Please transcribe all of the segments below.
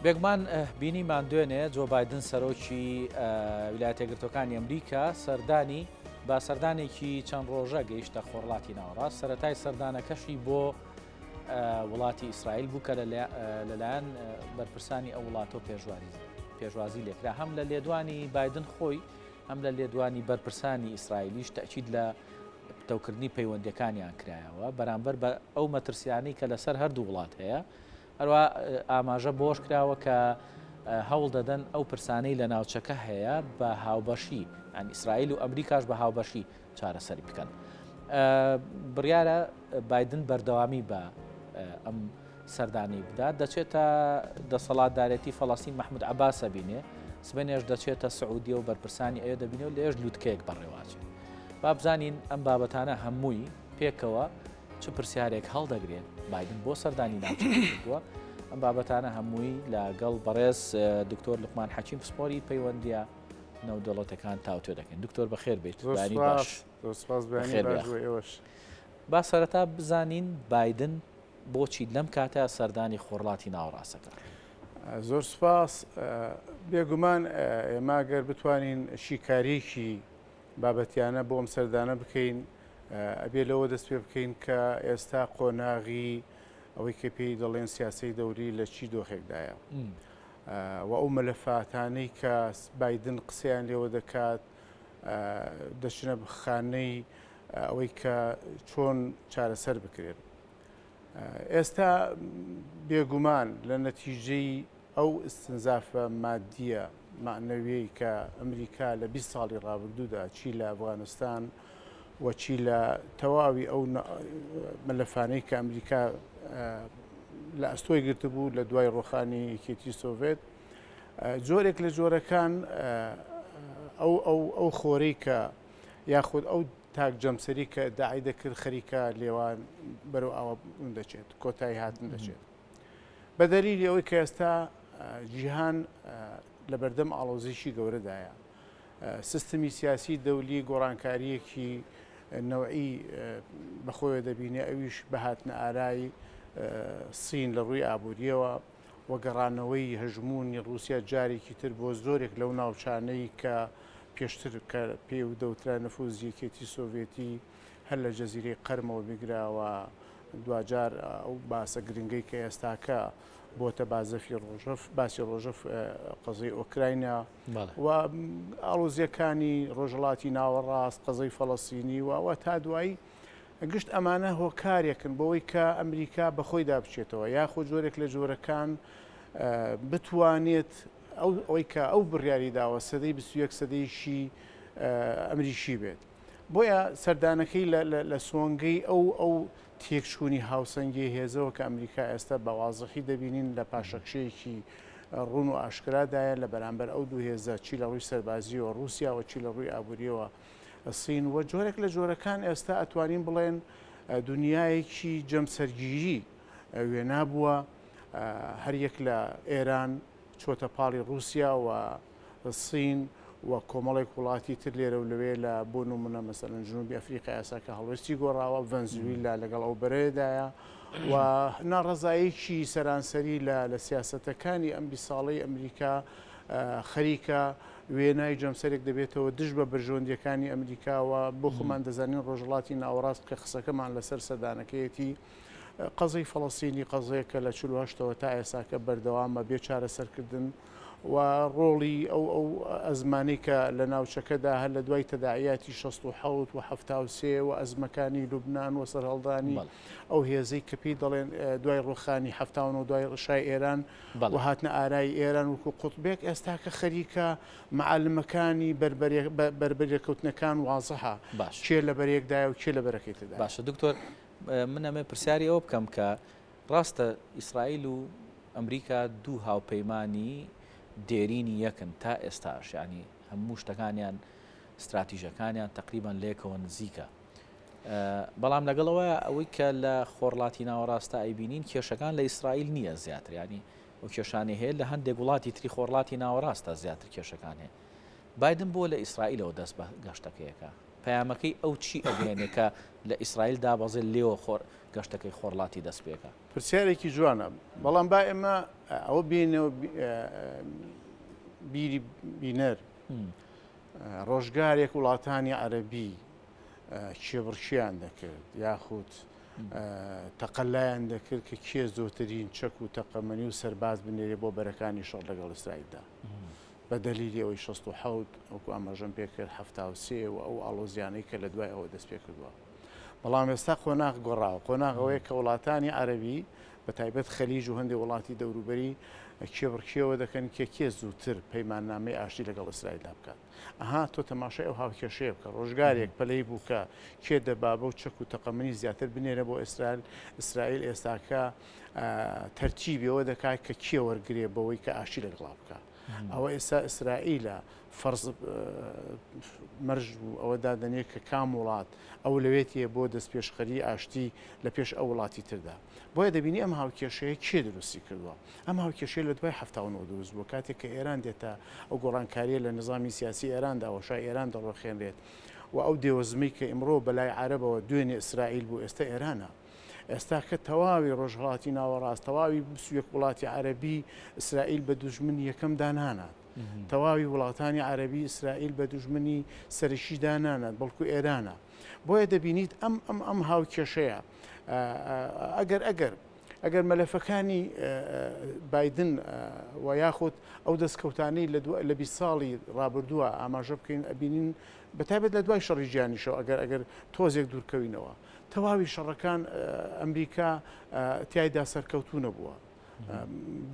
بێگومان بینیمان دوێنێ جۆ بایدن سەرۆکی ویلایەتە یەکگرتووەکانی ئەمریکا سەردانی بە سەردانێکی چەند ڕۆژە گەیشتە خۆرڵاتی ناوەڕاست سەتای سەردانەکەشی بۆ وڵاتی ئیسرائیل بوو کە لەلایەن بەرپرسانی ئەو وڵاتۆ پێشواری پێشوازی لێکرا هەم لە لێدوانی بایدن خۆی هەم لە لێدوانی بەرپرسانی ئیسرائیلیش تەئکید لە پتەوکردنی پەیوەندیەکانیان کرایەوە بەرامبەر بە ئەو مەترسیانەی کە لەسەر هەردوو وڵات هەیە هەروە ئاماژە بۆش کراوە کە هەوڵ دەدەن ئەو پرسانەی لە ناوچەکە هەیە بە هاوبەشی ئەن ئیسرائیل و ئەمریکاش بە هاوبەشی چارەسەری بکەن. بڕیارە بایدن بەردەوامی بە ئەم سەردانەی بدات، دەچێتە دەسەڵاتدارێتی فەڵەستین مەحمود عەباس ئەبینێ، سبەینێش دەچێتە سعودیە و بەرپرسانی ئەوێ دەبینێ و لەوێش لوتکەیەک بەڕێوەئەچێت. با بزانین ئەم بابەتانە هەمووی پێکەوە چ پرسیارێک هەڵدەگرێ، بایدن بۆ سەردانی ناوچەکەی کردووە؟ ئەم بابەتانە هەمووی لەگەڵ بەڕێز دکتۆر لوقمان حەکیم پسپۆری پەیوەندییە نێودەوڵەتەکان تاوتوێ دەکەین. دکتۆر بەخێر بێیت. بەیانی باش. زۆر سوپاس، بەیانی باش بۆ ئێوەش. با سەرەتا بزانین بایدن بۆچی لەم کاتە سەردانی خۆرڵاتی ناوەڕاست ئەکات؟ زۆر سوپاس. بێگومان ئێمە گەر بتوانین شیکارییەکی بابەتیانە بۆ ئەم سەردانە بکەین، ئەبێ لەوە دەست پێ بکەین کە ئێستا قۆناغی ئەوەی کە پێی دەڵێن سیاسەی دەوری لە چی دۆخێکدایە و ئەو مەلەفاتانەی کە بایدن قسەیان لێوە دەکات دەچنە خانەی ئەوەی کە چۆن چارەسەر بکرێن. ئێستا بێگومان لە نەتیجەی ئەو ئیستنزافە مادییە مەعنەویەی کە ئەمریکا لە 20 ساڵی ڕابردوودا چی لە ئەفغانستان و چی لە تەواوی ئەو مەلەفانەی کە ئەمریکا لە ئەستۆی گرتبوو لە دوای ڕۆخانی یەکێتی سۆڤێت جۆرێک لە جۆرەکان ئەو ئەو ئەو خۆرەی کە یاخود ئەو تاک جەمسەری کە ئیدعای دەکرد خەریکە لێوان بەرەو ئاوا بوون دەچێت، کۆتایی هاتن دەچێت. بە دەلیلی ئەوەی کە ئێستا جیهان لە بەردەم ئاڵۆزیی گەورەدایە. سیستمی سیاسی دەولی گۆڕانکارییەکی نەوعی بەخۆیەوە دەبینێ، ئەویش بە هاتنە ئارای سین لە ڕووی ئابوورییەوە و گەڕانەوەی هەژموونی ڕووسیا جارێکی تر بۆ زۆرێک لەو ناوچانەی کە پێشتر کە پێی دەوترا نفوزی یەکێتی سۆڤێتی هەر لە جەزیرەی قەرمەوە بگرە و دواجار ئەو باسە گرنگەی کە ئێستاکە بۆتە بازەفی ڕۆژەف باسی ڕۆژەف قەزەی ئۆکراینا و ئاڵۆزیەکانی ڕۆژهەڵاتی ناوەڕاست قەزەی فەڵەستینی و تا دوایی گشت ئەمانە هۆکارێکن بۆوەی کە ئەمریکا بەخۆیدا بچێتەوە یاخۆ جۆرێک لە جۆرەکان بتوانێت ئەو ئەوەی کە ئەو بڕیاری داوە سەدەی 21 سەدەیەکی ئەمریکی بێت. بۆیە سەردانەکەی لە سۆنگەی ئەو ئەو تێکچوونی هاوسەنگی هێزەوە کە ئەمریکا ئێستا بە وازحی دەبینین لە پاشەکشەیەکی ڕوون و ئاشکرادایە لە بەرامبەر ئەو دوو هێزە چی لە ڕووی سەربازیەوە ڕووسیا و چی لە ڕووی ئابووریەوە سین و جۆرێک لە جۆرەکان ئێستا ئەتوانین بڵێن دنیایەکی جەمسەرگیری وێنا بووە هەریەک لە ئێران چۆتە پاڵی ڕووسیا و سین و کۆمەڵێک وڵاتی تر لێرە و لەوێ لە بۆ نمونە مەسەلەن جنوبی ئەفریقا ئێستا کە هەڵوێستی گۆڕاوە ڤەنزویلا لەگەڵ ئەو بەرەیەدایە و ناڕەزایەکی سەرانسەری لە لە سیاسەتەکانی ئەم 20 ساڵەی ئەمریکا خەریکە وێنای جەمسەرێک دەبێتەوە دژ بە بەرژەوەندیەکانی ئەمریکا و بۆ خۆمان دەزانین ڕۆژهەڵاتی ناوەڕاست کە قسەکەمان لەسەر سەردانەکەیەتی قەزەی فەڵەستینی قەزەیەکە لە 48ەوە تا ئێساکە بەردەوامە بێ چارەسەرکردن و ڕۆڵی ئەو ئەو ئەزمانەی کە لە ناوچەکەدا هەر لە دوای تەداعیاتی 67 و 73 و ئەزمەکانی لوبناان و سەرهەڵدانی ئەو هێزەی کە پێی دەڵێن دوای ڕوخانی 79 دوای ڕشای ئێران و هاتنە ئارای ئێران وەکو قوتبێک ئێستا کە خەریکە مەعالمەکانی بەربەرێکەوتنەکان وازحە باش کێ لە بەرێکدایە و کێ لە بەرەکەی تردا. باشە دکتۆر من ئەمێ پرسیاری ئەوە بکەم کە ڕاستە ئیسرائیل و ئەمریکا دوو هاوپەیمانی دێرینی یەکن تا ئێستاش یعنی هەموو شتەکانیان ستراتیژەکانیان تقریبان لەیەکەوە نزیکە بەڵام لەگەڵەوە ئەوەی کە لە خۆرڵاتی ناوەڕاستە ئەیبینین کێشەکان لە ئیسرائیل نییە زیاتر ینی ئەو کێشانەی هەیە لە هەندێک وڵاتی تری خۆرڵاتی ناوەڕاستە زیاتر کێشەکان هەیە بایدن بۆ لە ئیسرائیلەوە دەست بە گەشتەکەیەکە پەیامەکەی ئەو چی ئەگەیەنێ کە لە ئیسرائیل دابەزێ لێوە خۆر گەشتەکەی خۆرڵاتی دەست پێکا؟ پرسیارێکی جوانە، بەڵام با ئێمە ئەوە بێنەوە بیری بینەر، ڕۆژگارێک وڵاتانی عەرەبی کێبڕکێیان دەکرد یاخود تەقەلایان دەکرد کە کێ زۆرترین چەک و تەقەمەنی و سەرباز بنێرێ بۆ بەرەکانی شەڕ لەگەڵ ئیسرائیلدا. بە دەلیلی ئەوەی 67 وەکو ئاماژەم پێکرد 73 و ئەو ئاڵۆزیانەی کە لە دوای ئەوە دەست پێ کردووە. بەڵام ئێستا قۆناغ گۆڕاوە، قۆناغ ئەوەیە کە وڵاتانی عەرەبی بە تایبەت خەلیج و هەندێک وڵاتی دەوروبەری کێبڕکێوە دەکەن کە کێ زووتر پەیماننامەی ئاشتی لەگەڵ ئیسرائیلدا بکات. ئەها تۆ تەماشای ئەو هاوکێشەیە بکە، ڕۆژگارێک پەلەی بوو کە کێ دەبابە و چەک و تەقەمەنی زیاتر بنێرە بۆ ئیسرائیل، ئیسرائیل ئێستاکە تەرتیبی ئەوە دەکات کە کێ وەرگرێ بەوەی کە ئاشتی لەگەڵا بکا. ئەوە ئێستا ئیسرائیلە فەرز مەرج و ئەوە دادەنێ کە کام وڵات ئەولەوێتیە بۆ دەستپێشخەری ئاشتی لە پێش ئەو وڵاتی تردا. بۆیە دەبینی ئەم هاوکێشەیە کێ دروستی کردووە؟ ئەم هاوکێشەیە لە دوای 79 دروست بووە، کاتێک کە ئێران دێتە ئەو گۆڕانکارییە لە نیزامی سیاسی ئێراندا و شای ئێران دەڕۆخێنرێت و ئەو دێوەزمەی کە ئیمڕۆ بە لای عەرەبەوە دوێنێ ئیسرائیل بوو ئێستە ئێرانە. ئێستا کە تەواوی ڕۆژهەڵاتی ناوەڕاست، تەواوی 21 وڵاتی عەرەبی ئیسرائیل بە دوژمنی یەکەم دانانات. تەواوی وڵاتانی عەرەبی ئیسرائیل بە دوژمنی سەرەکی دانانات، بەڵکو ئێرانە. بۆیە دەبینیت ئەم ئەم ئەم هاوکێشەیە ئەگەر ئەگەر ئەگەر مەلەفەکانی بایدن و یاخود ئەو دەستکەوتانەی لە 20 ساڵی ڕابردووە ئاماژە بکەین ئەبینین بەتایبەت لە دوای شەڕی جیهانیشەوە ئەگەر ئەگەر تۆزێک دوورکەوینەوە تەواوی شەڕەکان ئەمریکا تیایدا سەرکەوتوو نەبووە.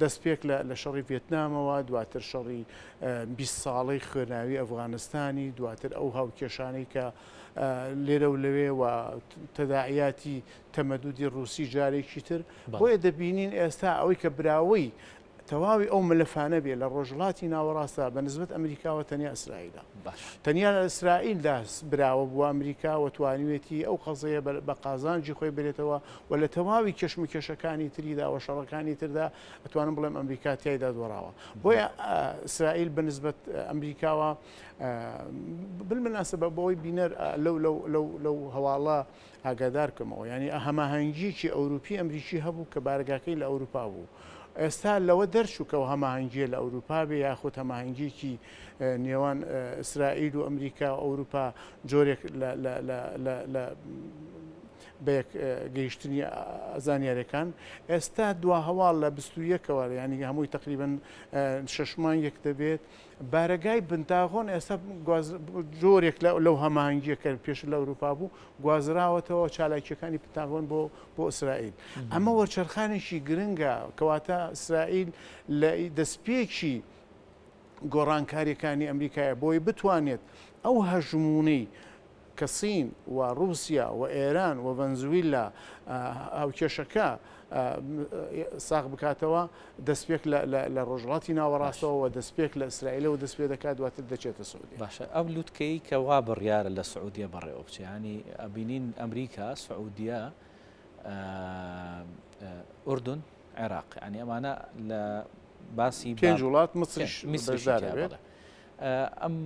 دەستپێک لە شەڕی ڤێتنامەوە، دواتر شەڕی 20 ساڵەی خوێناوی ئەفغانستانی، دواتر ئەو هاوکێشانەی کە لێرە و لەوێ و تەداعیاتی تەمەدودی ڕووسی جارێکی تر، بۆیە دەبینین ئێستا ئەوەی کە براوەی تەواوی ئەو ملفانە بێ لە ڕۆژهەڵاتی ناوەڕاستدا بە نسبەت ئەمریکاوە تەنیا ئیسرائیلە. تەنیا لە ئیسرائیلدا براوە بووە ئەمریکا و توانیوێتی ئەو قەزەیە بە قازانجی خۆی برێتەوە و لە تەواوی کێشمەکێشەکانی تریدا و شەڕەکانی تردا ئەتوانم بڵێم ئەمریکا تیایدا دۆڕاوە. بۆیە ئیسرائیل بە نسبەت ئەمریکاوە بالمناسبە بۆی بینەر لەو لەو لەو لەو هەواڵە ئاگادار کەمەوە یانی هەماهەنگیەکی ئەوروپی ئەمریکی هەبوو کە بارەگاکەی لە ئەوروپا بوو ئێستا لەوە دەرچوو کە هەماهەنگیە لە ئەوروپا بێ یاخود هەماهەنگیەکی نێوان ئیسرائیل و ئەمریکا و ئەوروپا جۆرێک لە بەیەک گەیشتنی زانیارەکان ئێستا دوا هەواڵ لە 21ەوە ینی هەمووی تقریبن شش مانگێک دەبێت بارەگای بنتاغۆن ئێستا جۆرێک لەو هەماهەنگییە کە پێشتر لە ئەوروپا بوو، گوازراوەتەوە چالاکییەکانی پنتاغۆن بۆ بۆ ئیسرائیل. ئەمە وەرچەرخانێکی گرنگە، کەواتە ئیسرائیل لە دەستپێکی گۆڕانکارییەکانی ئەمریکایە بۆی بتوانێت ئەو هەژموونەی کە سین و ڕووسیا و ئێران و ڤەنزویلا هاوکێشەکە ساغ بکاتەوە، دەستپێک لە ڕۆژهەڵاتی ناوەڕاستەوە و دەستپێک لە ئیسرائیلەوە دەست پێ دەکات، دواتر دەچێتە سعودیە. باشە ئەم لوتکەی کە وا بڕیارە لە سعودیە بەڕێوە بچێ، یانی ئەبینین ئەمریکا، سعودیە، ئوردن، عێراق، یانی ئەمانە لە باسی پێنج وڵات میسریش بەشدار ئەبێت. ئەم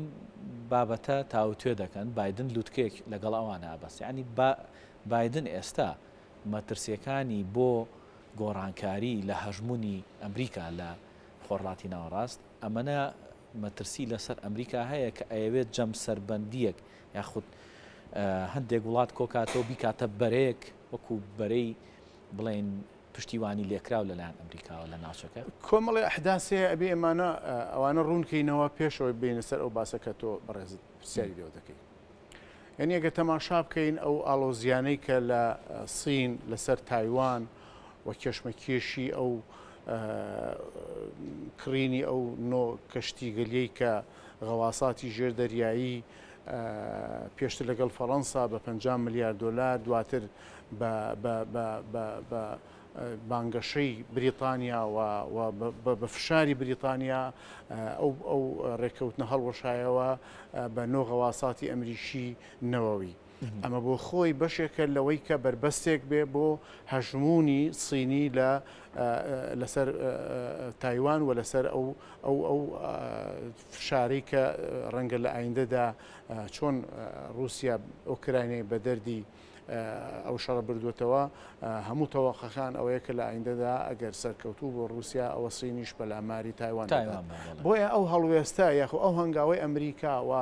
بابەتە تاوتوێ دەکەن، بایدن لوتکەیەک لەگەڵ ئەوانە ئەبەست، یانی بایدن ئێستا مەترسیەکانی بۆ گۆڕانکاری لە هەژمونی ئەمریکا لە خۆرهەڵاتی ناوەڕاست، ئەمەنە مەترسی لەسەر ئەمریکا هەیە کە ئەیەوێت جەمسەربەندیەک یاخود هەندێک وڵات کۆکاتەوە بیکاتە بەرەیەک وەکو بەرەی بڵێن پشتیوانی لێکراو لەلایەن ئەمریکاوە لە ناوچەکە. کۆمەڵێ ئەحداس هەیە ئەبێ ئێمانە ئەوانە ڕوون کەینەوە پێش ئەوەی بێینە سەر ئەو باسە کە تۆ بەڕێزت پرسیاری لێوە دەکەی. یعنی ئەگەر تەماشا بکەین ئەو ئاڵۆزیانەی کە لە سین لەسەر تایوان و کێشمەکێشی ئەو کڕینی ئەو نۆ کەشتیگەلیەی کە غەواساتی ژێر دەریایی پێشتر لەگەڵ فەڕەنسا بە 50 ملیار دۆلار دواتر بە بە بە بە بە بانگەشەی بریتانیا و و بە فشاری بریتانیا ئەو ئەو ڕێککەوتنە هەڵوەشایەوە بە نۆ غەواساتی ئەمریکی نەوەوی. ئەمە بۆ خۆی بەشێکە لەوەی کە بەربەستێک بێ بۆ هەژموونی سینی لە لەسەر تایوان و لەسەر ئەو ئەو ئەو فشارەی کە ڕەنگە لە ئایندەدا چۆن ڕووسیا ئۆکراینای بە دەردی ئەو شەڕە بردووەتەوە، هەموو تەوەقەکان ئەوەیە کە لە ئایندەدا ئەگەر سەرکەوتوو بۆ ڕووسیا ئەوە سینیش پەلاماری تایوان دەدات. بۆیە ئەو هەڵوێستە یاخۆ ئەو هەنگاوەی ئەمریکا و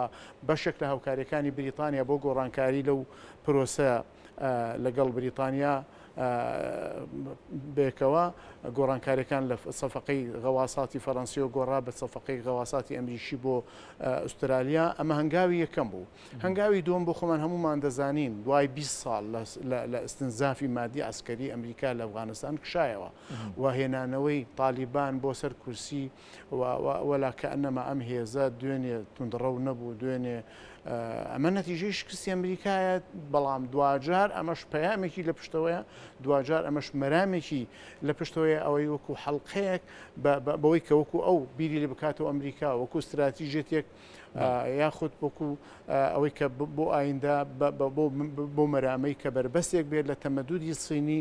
بەشێک لە هاوکاریەکانی بریتانیا بۆ گۆڕانکاری لەو پرۆسە لەگەڵ بریتانیا بێکەوە گۆڕانکاریەکان لە سەفقەی غەواساتی فەرەنسیەوە گۆڕا بە سەفقەی غەواساتی ئەمریکی بۆ ئوسترالیا ئەمە هەنگاوی یەکەم بوو. هەنگاوی دووەم بۆ خۆمان هەموومان دەزانین دوای 20 ساڵ لە ئیستنزافی مادی عەسکەری ئەمریکا لە ئەفغانستان کشایەوە و هێنانەوەی تالیبان بۆ سەر کورسی وەلا کەئەنەما ئەم هێزە دوێنێ توندڕەو نەبوو دوێنێ ئەمە نەتیجەی شکستی ئەمریکایە بەڵام دواجار ئەمەش پەیامێکی لە پشتەوەیە دواجار ئەمەش مەرامێکی لە پشتەوەیە ئەوەی وەکو حەڵقەیەک بەوەی کە وەکو ئەو بیری لێ بکاتەوە ئەمریکا وەکو استراتیژێتێک یاخود وەکو ئەوەی کە بۆ ئایندە بۆ مەرامەی کە بەربەستێک بێت لە تەمەدودی سینی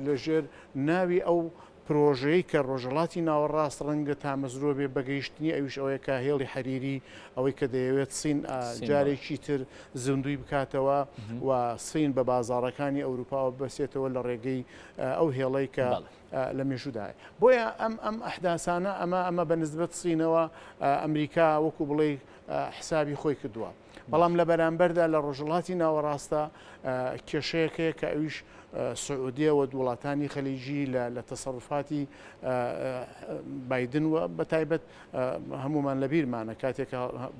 لەژێر ناوی ئەو پرۆژەی کە ڕۆژهەڵاتی ناوەڕاست ڕەنگە تامەزرۆ بێ بە گەیشتنی ئەویش ئەوەیە کە هێڵی حەریری ئەوەی کە دەیەوێت سین جارێکی تر زیندووی بکاتەوە و سین بە بازاڕەکانی ئەوروپاوە ببەسێتەوە لە ڕێگەی ئەو هێڵەی کە لە مێژوودایە. بۆیە ئەم ئەم ئەحداسانە ئەمە ئەمە بە نسبەت سینەوە ئەمریکا وەکو بڵێی حسابی خۆی کردووە. بەڵام لە بەرامبەردا لە ڕۆژهەڵاتی ناوەڕاستە کێشەیەک هەیە کە ئەویش سعودیە و وڵاتانی خەلیجی لە تەسەروفاتی بایدن و بە تایبەت هەمومان لە بیرمانە کاتێک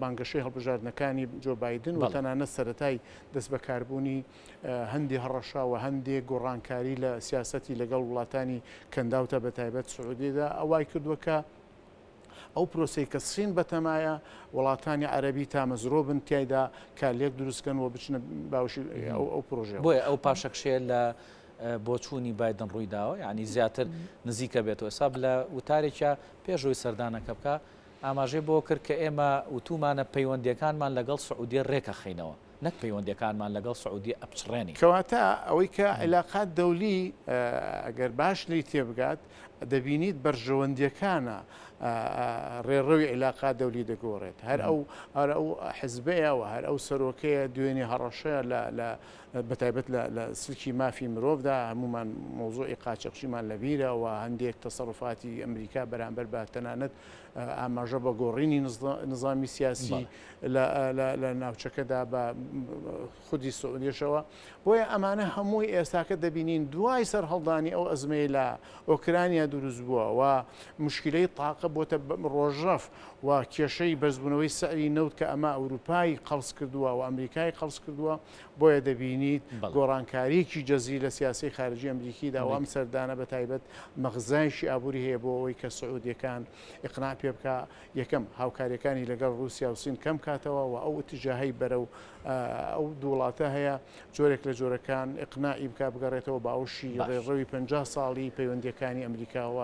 بانگەشەی هەڵبژاردنەکانی جۆ بایدن و تەنانەت سەرەتای دەستبەکاربوونی هەندی هەڕەشە و هەندێک گۆڕانکاری لە سیاسەتی لەگەڵ وڵاتانی کەنداوتە بە تایبەت سعودیەدا ئەوای کردووە کە ئەو پرۆسەی کە سین بەتەمایە وڵاتانی عەرەبی تامەزرۆ بن تیایدا کارلێک دروست کەن و بچنە باوەشی ئەو پرۆژەیەوە. بۆیە ئەو پاشەکشەیە لە بۆچوونی بایدن ڕووی داوە، یانی زیاتر نزیکە بێتەوە. ئێستا لە وتارێکیا پێش ئەوەی سەردانەکە بکا ئاماژەی بەوە کرد کە ئێمە وتوومانە پەیوەندییەکانمان لەگەڵ سعودیە رێکەخەینەوە. نەک پەیوەندیەکانمان لەگەڵ سعودیە ئەپچڕێنین. کەواتە ئەوەی کە عیلاقات دەولی ئەگەر باش لێی تێبگات دەبینیت بەرژەوەندیەکانە ڕێڕەوی عیلاقات دەولی دەگۆڕێت هەر ئەو هەر ئەو حزبەیە و هەر ئەو سەرۆکەیە دوێنێ هەڕەشەیە لە لە بەتایبەت لە لە سلکی مافی مرۆڤدا هەمومان مەوزوعی قاچەقچیمان لەبیرە و هەندێک تەسەروفاتی ئەمریکا بەرامبەر بە تەنانەت ئاماژە بە گۆڕینی نظامی سیاسی لە ناوچەکەدا بە خودی سعودیەشەوە بۆیە ئەمانە هەمووی ئێستاکە دەبینین دوای سەرهەڵدانی ئەو ئەزمەی لە ئۆکرانیا دروست بووە و مشکلەی تاقە بۆتە ڕۆژەف و کێشەی بەرزبوونەوەی سعری نەوت کە ئەمە ئەوروپای قەڵس کردووە و ئەمریکای قەڵس کردووە بۆیە دەبینیت گۆڕانکاریەکی جەزری لە سیاسی خارجی ئەمریکیدا و ئەم سەردانە بە تایبەت مەغزایشی ئابووری هەیە بۆ ئەوەی کە سعودیەکان ئیقناع پێ بکا یەکەم، هاوکارییەکانی لەگەڵ ڕووسیا و سین کەم کاتەوە و ئەو ئیتیجاهەی بەرەو ئەو دوو وڵاتە هەیە جۆرێک لە جۆرەکان ئیقناعی بکا بگەڕێتەوە باوەشی ڕێڕەوی 50 ساڵی پەیوەندییەکانی ئەمریکا و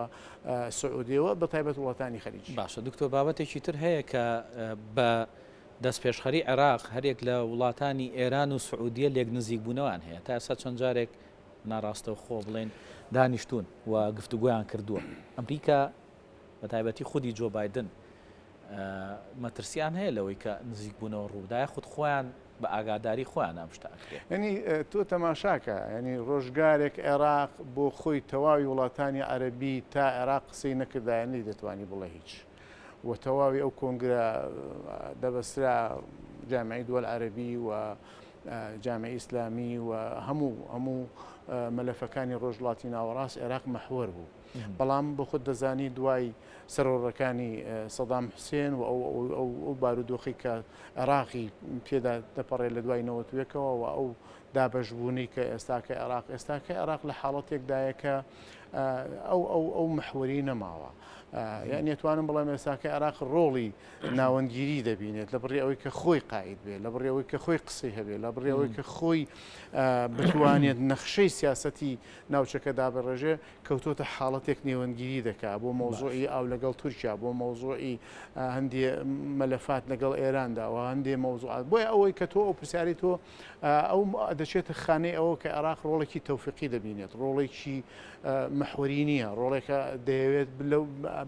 سعودیەوە بە تایبەت وڵاتانی خەلیجی. باشە دکتۆر بابەتێکی تر هەیە کە بە دەستپێشخەری عێراق هەریەک لە وڵاتانی ئێران و سعودیە لێک نزیکبوونەوەیان هەیە تا ئێستا چەند جارێک ناڕاستەوخۆ بڵێن دانیشتوون و گفتوگۆیان کردووە ئەمریکا بەتایبەتی خودی جۆ بایدن مەترسیان هەیە لەوەی کە نزیکبوونەوە ڕووبدا یاخود خۆیان بە ئاگاداری خۆیان ئەم شتە ئەکرێ؟ یانی تۆ تەماشاکە یانی ڕۆژگارێک عێراق بۆ خۆی تەواوی وڵاتانی عەرەبی تا عێراق قسەی نەکردایە نەیدەتوانی بڵێ هیچ و تەواوی ئەو کۆنگرە دەبەسترا جامعی دوەل عەرەبی و جامعی ئیسلامی و هەموو هەموو مەلەفەکانی ڕۆژهەڵاتی ناوەڕاست عێراق مەحوەر بوو. بەڵام بۆ خۆت دەزانی دوای سەرۆڕەکانی سەدام حوسێن و ئەو بارودۆخی کە عێراقی پێدا دەپەڕێ لە دوای نەوەتوێکەوە و ئەو دابەشبوونی کە ئێستاکە عێراق ئێستاکە عێراق لە حاڵەتێکدایە کە ئەو ئەو ئەو محوەری نەماوە. یعنی توانم بڵێم ئێستاکە عێراق ڕۆڵی ناوەندگیری دەبینێت لە بڕی ئەوەی کە خۆی قائید بێ لە بڕی ئەوەی کە خۆی قسەی هەبێ لە بڕی ئەوەی کە خۆی بتوانێت نەخشەی سیاسەتی ناوچەکە دابڕێژێ کەوتۆتە حاڵەتێک نێوەندگیری دەکا بۆ مەوزوعی ئاو لەگەڵ تورکیا بۆ مەوزوعی هەندێ مەلەفات لەگەڵ ئێراندا و هەندێ مەوزوعات بۆیە ئەوەی کە تۆ ئەو پرسیاری تۆ ئەو دەچێتە خانەی ئەوە کە عێراق ڕۆڵێکی تەوفیقی دەبینێت ڕۆڵێکی. مەحوەری نییە، ڕۆڵێکە دەیەوێت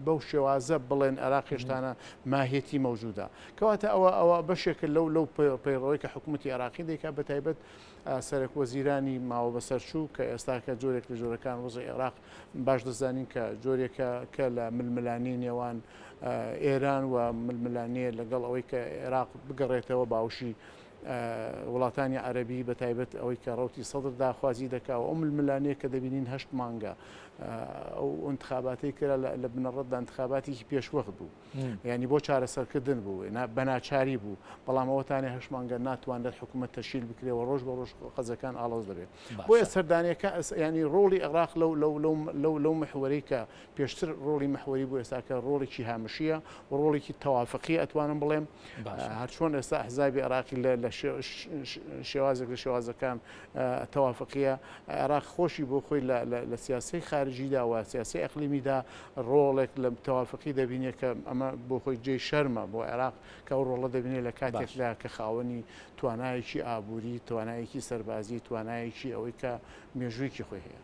بەو شێوازە بڵێن عێراق هێشتانە ماهیەتی مەوجودە. کەواتە ئەوە ئەوە بەشێکە لەو لەو پەیڕەوەی کە حکوومەتی عێراقی دەیکات بە تایبەت سەرەک وەزیرانی ماوە بەسەرچوو کە ئێستاکە جۆرێک لە جۆرەکان وەزعی عێراق باش دەزانین کە جۆرێکە کە لە ململانێی نێوان ئێران و ململانێ لەگەڵ ئەوەی کە عێراق بگەڕێتەوە باوشی وڵاتانی عەرەبی بە تایبەت ئەوەی کە ڕەوتی سەدر داخوازی دەکا و ئەو ململانێ کە دەبینین هەشت مانگە ئەو ئینتخاباتەی کرا لە بنەڕەتدا ئینتخاباتێکی پێشوەخت بوو یعنی بۆ چارەسەرکردن بوو بە ناچاری بوو بەڵام ئەوەتانێ هەشت مانگە ناتوانرێت حکوومەت تەشکیل بکرێ و ڕۆژ بە ڕۆژ قەزەکان ئاڵۆز دەبێت بۆیە سەردانەکە ینی ڕۆڵی عێراق لەو لەو لەو لەو لەو محوەرەی کە پێشتر ڕۆڵی محوەری بوو ئێستاکە ڕۆڵێکی هامشیە و ڕۆڵێکی تەوافقی ئەتوانم بڵێم هەرچۆن ئێستا ئەحزابی عێراقی لە شێوازێک لە شێوازەکان تەوافقیە عێراق خۆشی بۆ خۆی لە سیاسی خارجیدا و سیاسی ئەقلیمیدا ڕۆڵێک لە تەوافقی دەبینێت کە ئەمە بۆ خۆی جێی شەرمە بۆ عێراق کە ئەو ڕۆڵە دەبینێت لە کاتێکدا کە خاوەنی توانایەکی ئابووری توانایەکی سەربازی توانایەکی ئەوەی کە مێژوویەکی خۆی هەیە.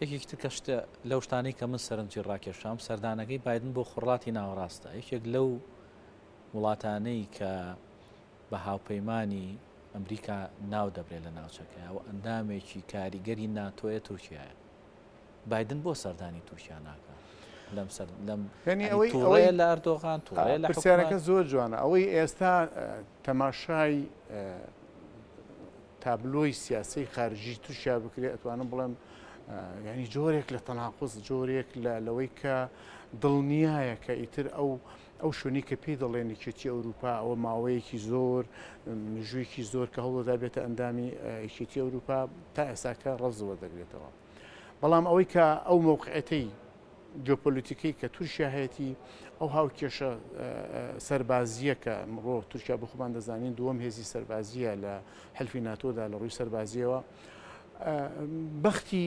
یەکێکی تر کە شتە لەو شتانەی کە من سەرنجی ڕاکێشام سەردانەکەی بایدن بۆ خۆرهەڵاتی ناوەڕاستە یەکێک لەو وڵاتانەی کە بە هاوپەیمانی ئەمریکا ناو دەبرێت لە ناوچەکە و ئەندامێکی کاریگەری ناتۆیە تورکیایە. بایدن بۆ سەردانی تورکیا ناکا لەم سەر لەم یعنی ئەوەی توڕەیە لە ئەردۆغان توڕەیە لە پرسیارەکە زۆر جوانە ئەوەی ئێستا تەماشای تابلۆی سیاسی خارجی تورکیا بکرێت ئەتوانم بڵێم ینی جۆرێک لە تەناقض جۆرێک لە لەوەی کە دڵنیایە کە ئیتر ئەو ئەو شوێنەی کە پێی دەڵێن یەکێتی ئەوروپا ئەوە ماوەیەکی زۆر مێژوویەکی زۆر کە هەوڵدەدا بێتە ئەندامی یەکێتی ئەوروپا تا ئێستاکە ڕەفز وەردەگرێتەوە. بەڵام ئەوەی کە ئەو مەوقعێتەی جیۆپۆلیتیکی کە تورکیا هەیەتی ئەو هاوکێشە سەربازیە کە ئەمڕۆ تورکیا بۆ خۆمان دەزانین دووەم هێزی سەربازیە لە حلفی ناتۆدا لە ڕووی سەربازیەوە بەختی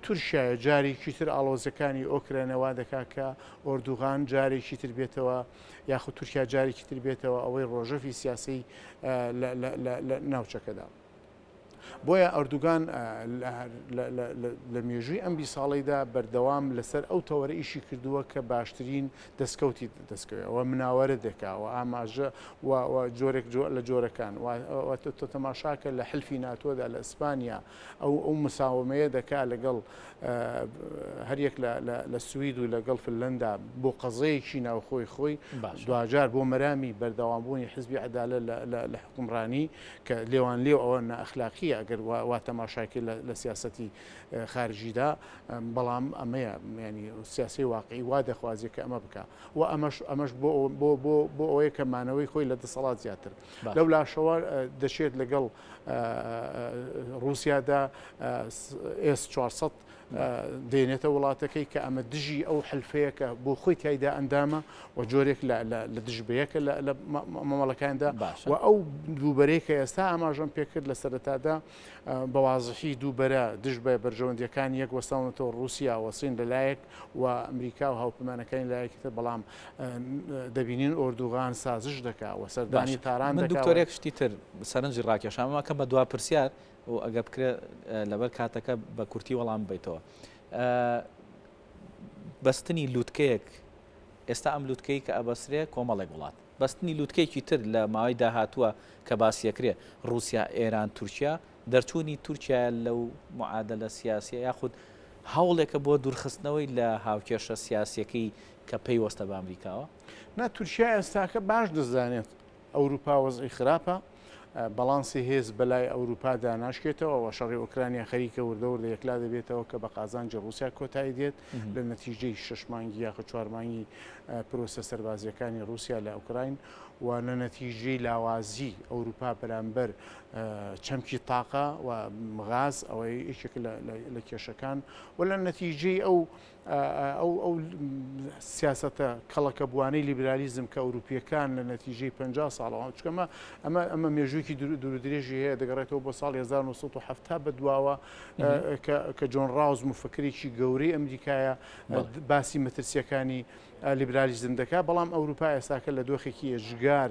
تورکیایە جارێکی تر ئاڵۆزیەکانی ئۆکرانیا وا دەکا کە ئۆردوغان جارێکی تر بێتەوە یاخود تورکیا جارێکی تر بێتەوە ئەوەی ڕۆژەفی سیاسی لە ناوچەکەدا. بۆیە ئەردوگان لە مێژووی ئەم بی ساڵەیدا بەردەوام لەسەر ئەو تەوەرە ئیشی کردووە کە باشترین دەستکەوتی دەستکەوێ و مناوەرە دەکا و ئاماژە و جۆرێک لە جۆرەکان و تۆ تەماشاکە لە حلفی ناتۆدا لە ئیسپانیا ئەو ئەو مساومەیە دەکا لەگەڵ هەریەک لە سوید و لەگەڵ فنلەندا بۆ قەزەیەکی ناوخۆی خۆی دواجار بۆ مەرامی بەردەوامبوونی حزبی عەدالە لە حکومڕانی کە لێوان لێو ئەوە نائەخلاقیە ئەگەر وا تەماشاکەی لە سیاسەتی خارجیدا بەڵام ئەمەیە ینی سیاسی واقعی وا دەخوازێت کە ئەمە بکە و ئەمەش ئەمەش بۆ بۆ بۆ بۆ ئەوەیە کە مانەوەی خۆی لە دەسەڵات زیاتر لەو لاشەوە دەچێت لەگەڵ رووسیادا ئێس 400 دێنێتە وڵاتەکەی کە ئەمە دژی ئەو حلفەیە کە بۆ خۆی تایدا ئەندامە و جۆرێک لە دژ بەیەکە لە مامەڵەکاندا و ئەو دووبەرەی کە ئێستا ئاماژەم پێکرد لە سەرەتادا بە وازحی دووبەرە دژ بە بەرژەوەندییەکانی یەک وەستاونەتەوە، ڕووسیا و سین لە لایەک و ئەمریکا و هاوپەیمانەکانی لایەکی تر، بەڵام دەبینین ئۆردوغان سازش دەکا و سەردانی باشە تاران من دەکا و. دکتۆر یەک شتی تر سەرنجی ڕاکێشام ئەمە کەم بە دوا پرسیار و ئەگەر بکرێ لەبەر کاتەکە بە کورتی وەڵام بەیتەوە بەستنی لوتکەیەک ئێستا ئەم لوتکەی کە ئەبەسرێ کۆمەڵێک وڵات بەستنی لوتکەیەکی تر لە ماوەی داهاتووە کە باسیەکرێ ڕووسیا، ئێران، تورکیا، دەرچوونی تورکیایە لەو معادەلە سیاسیە یاخود هەوڵێکە بۆ دوورخستنەوەی لە هاوکێشە سیاسیەکەی کە پەیوەستە بە ئەمریکاوە؟ نا تورکیا ئێستاکە باش دەزانێت ئەوروپا وەزعی خراپە، باڵانسی هێز بەلای ئەوروپادا ناشکێتەوە و شەڕی ئۆکرانیا خەریکە وردە وردە یەکلا دەبێتەوە کە بە قازانجی ڕووسیا کۆتایی دێت لە نەتیجەی شەش مانگی یاخود چوار مانگی پرۆسە سەربازییەکانی ڕووسیا لە ئۆکراین و لە نەتیجەی لاوازی ئەوروپا بەرامبەر چەمکی تاقە و غاز ئەوەی یەکێک لە کێشەکان و لە نەتیجەی ئەو ئەو ئەو سیاسەتە کەڵەکەبووانەی لیبرالیزم کە ئەوروپییەکان لە نەتیجەی 50 ساڵەوە چکەمە ئەمە ئەمە مێژوویەکی مێژوویەکی دوور درێژی هەیە دەگەڕێتەوە بۆ ساڵی 1970 بە دواوە کە جۆن ڕاوز مفکرێکی گەورەی ئەمریکایە باسی مەترسیەکانی لیبرالیزم دەکات، بەڵام ئەوروپا ئێستاکە لە دۆخێکی ئێجگار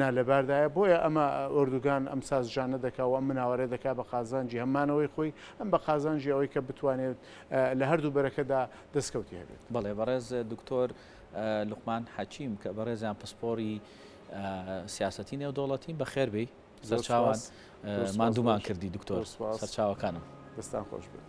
نالەباردایە، بۆیە ئەمە ئۆردوگان ئەم سازشانە دەکا و ئەم مناوەرە دەکا بە قازانجی هەم مانەوەی خۆی هەم بە قازانجی ئەوەی کە بتوانێت لە هەردوو بەرەکەدا دەستکەوتی هەبێت. بەڵێ بەڕێز دکتۆر لوقمان حەکیم کە بەڕێزیان پسپۆڕی سیاسەتی نێودەوڵەتین بەخێر بێی سەرچاوان ماندوومان کردی دکتۆر سەرچاوەکانم. دەستان خۆش بێت.